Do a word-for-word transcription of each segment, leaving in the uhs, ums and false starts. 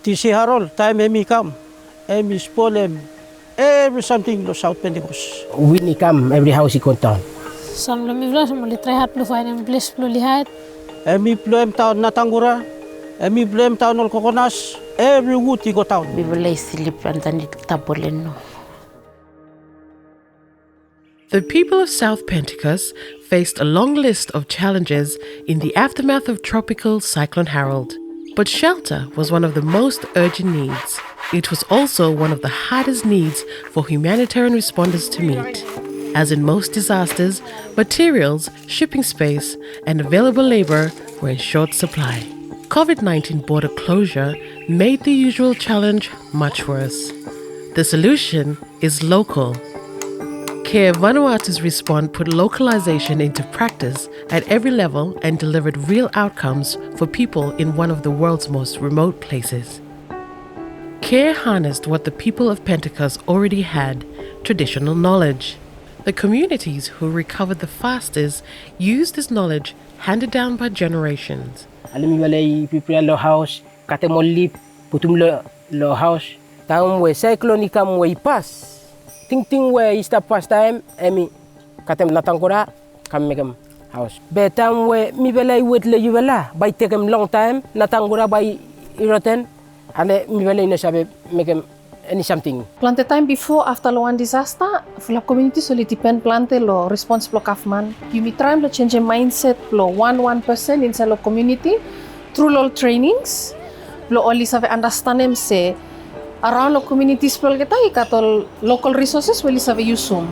Tisi Harol, taem hemi kam, hemi spolem evri samting lo Saot Pentikos. Win i kam, evri haos i godaon. Sam lo mifala olsem oli trae had blo faenem ples blo oli haed. Hemi bloem daon natangura, hemi bloem daon ol kokonas, evri wud i godaon. Mifala i slip andanit tabolen no. The people of South Pentecost faced a long list of challenges in the aftermath of Tropical Cyclone Harold. But shelter was one of the most urgent needs. It was also one of the hardest needs for humanitarian responders to meet. As in most disasters, materials, shipping space, and available labor were in short supply. COVID nineteen border closure made the usual challenge much worse. The solution is local. Care Vanuatu's response put localization into practice at every level and delivered real outcomes for people in one of the world's most remote places. Care harnessed what the people of Pentecost already had, traditional knowledge. The communities who recovered the fastest used this knowledge handed down by generations. Ale mifala i pripea lo haos, katem ol lif, putum lo, lo haos. Taem we saeklon i kam we i pas, tingting we i stap fastaem, hemi katem natangura, kam mekem haos. Be taem we mifala i wet lo yufala, bae i tekem longtaem, natangura bae i roten, ale mifala i no save mekem eni samting. Plante taem bifo, afta lo wan disasta, fulap komunitis oli dipen plante lo respons blo gavman. Yumi traem blo jenjem maenset blo wan wan pesen insaed lo komuniti tru lo ol trenings, blo oli save andastanem se araon lo komunitis blo olgeta i gat ol lokal risoses we oli save yusum.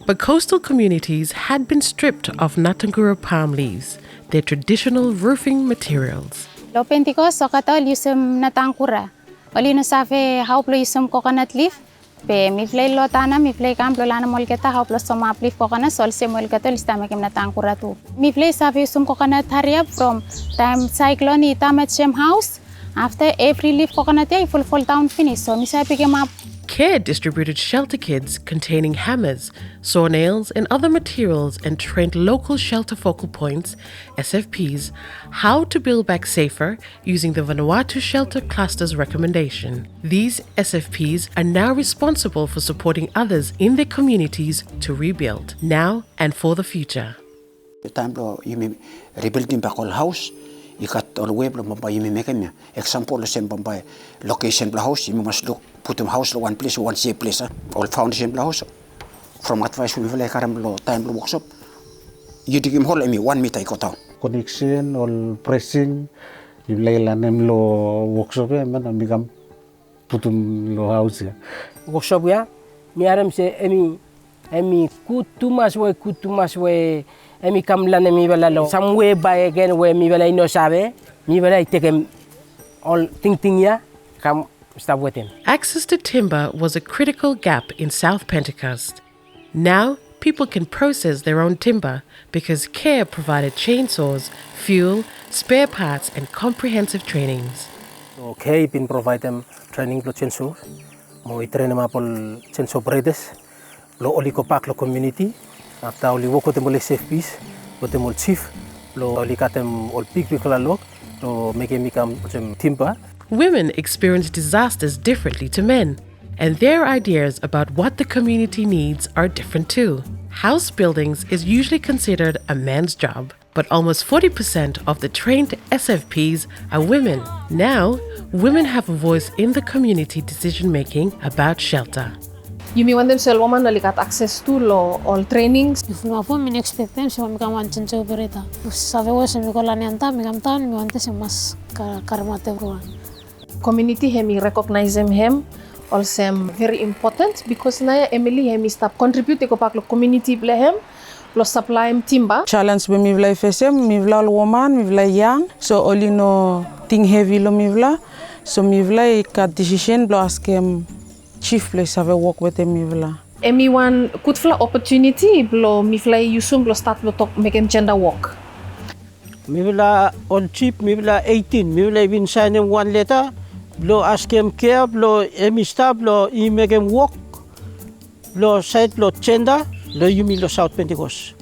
But coastal communities had been stripped of natangura palm leaves, their traditional roofing materials. Lo Pentikos olgeta oli yusum natangura. Oli no save hao blo yusum kokonat lif. Be mifala lo Tanna, mifala i kam blo lanem olgeta hao blo somap lif kokonat, olsem we olgeta oli stap mekem natangura tu. Mifala i save yusum kokonat hariap from taem saeklon i damajem haos. Afta evri lif kokonat ya i folfoldaon finis, so mi save pikimap. Care distributed shelter kits containing hammers, saw nails, and other materials and trained local shelter focal points, S F Ps, how to build back safer using the Vanuatu Shelter Cluster's recommendation. These S F Ps are now responsible for supporting others in their communities to rebuild, now and for the future. Taem blo yumi ribildim bak ol haos, i gat ol wei blo bambae yumi mekem ya. Eksampol olsem bambae lokesen blo haos, yumi mas luk putum haos lo wan ples, wan sef ples, a. Ol faondesen blo haos, from advaes we mifala i karem lo taem blo woksop, yu digim hol, hemi wan mita i godaon. Koneksen, ol bresing, mifala i lanem lo woksop ya, hemia nao mi kam putum lo haos ya. Woksop ya, mi harem se hemi, hemi gud tumas we, gud tumas we, hemi kam lanem mifala lo samwe bakegen we mifala i no save, mifala i tekem ol tingting ya, kam stap wetem. Access to timber was a critical gap in South Pentecost. Now, people can process their own timber because Care provided chainsaws, fuel, spare parts, and comprehensive trainings. So Care i bin provaedem trening blo chainsaw, mo i trenemap ol chainsaw bredas blo oli gobak lo komuniti afta oli wok wetem ol S F Ps, wetem ol jif, blo oli katem ol bigbigfala log blo mekem i kam olsem timba. Women experience disasters differently to men, and their ideas about what the community needs are different too. House buildings is usually considered a man's job, but almost forty percent of the trained S F Ps are women. Now, women have a voice in the community decision-making about shelter. Yumi wantem se ol woman oli gat akses tu lo ol trenings. Bifo mi no ekspektem se bae mi kam wan chainsaw opereta. Save we olsem mi go lanem antap, mi kam daon, mi wantem se mi mas ka-, karemaot evriwan. Komuniti hemi rekognaesem hem olsem veri impoten, bikos naoia Emily hemi stap kontribiut i gobak lo komuniti blo hem blo saplaem timba. Jalens we mifala i fesem, mifala ol woman, mifala i yang, so oli no ting hevi lo mifala, so mifala i gat disisen blo askem jif blo i save wok wetem mifala. Hemi wan gudfala opotuniti blo mifala i yusum blo stat blo tok mekem jenda wok. Mifala ol jif, mifala eitin, mifala i bin saenem wan leta blo askem Care blo hemi stap blo i mekem wok blo saed blo jenda lo yumi lo Saot Pentikos.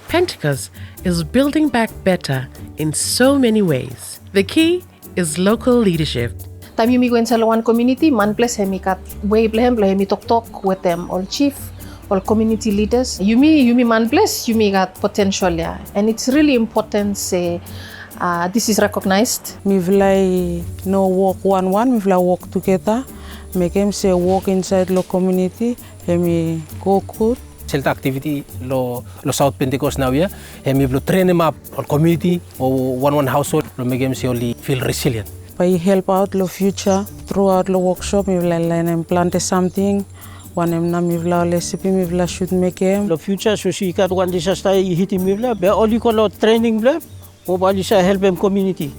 Pentecost is building back better in so many ways. The key is local leadership. Taem yumi go insaed long wan komuniti, manples hemi gat wei blong hem blong hemi toktok wetem ol jif, ol komuniti lidas. Yumi, yumi manples, yumi gat potensel ya. And it's really important se, uh, this is recognized. Mifala i no wok wanwan, mifala wok tugeta. Mekem se wok insaed long komuniti hemi go gud. Shelta aktiviti long, long Saot Pentikos naoia hemi blong trenemap ol komuniti o wanwan haosol blong mekem se oli fil resilien. Bae i helpaot long fiuja. Truaot long woksop mifala i lanem plante samting. Wanem nao mifala ol resipi mifala sud mekem. Long fiuja sapos i gat wan disasta i hitim mifala, be oli go long trening blong hem, mo bae oli save helpem komuniti.